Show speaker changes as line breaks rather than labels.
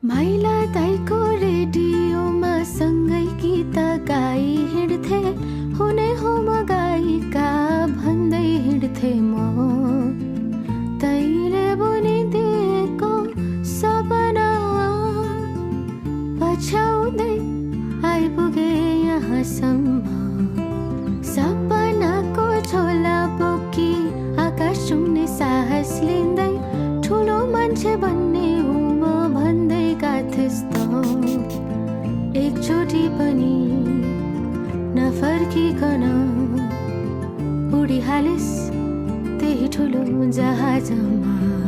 माइला दाइको रेडियोमा सँगै गीत गाई हिँड्थे, हुने हो म गायिका भन्दै हिँड्थे म। तैले बुनिदिएको सपना पछ्याउँदै आइपुगे यहाँसम्म। सपनाको झोला बोकी आकाश छुम्ने साहस लिँदै ठुलो मान्छे बन्ने हो म भन्दै गाथिस् त। एकचोटि पनि नफर्किकन उडिहालिस् त्यही ठुलो जहाजमा।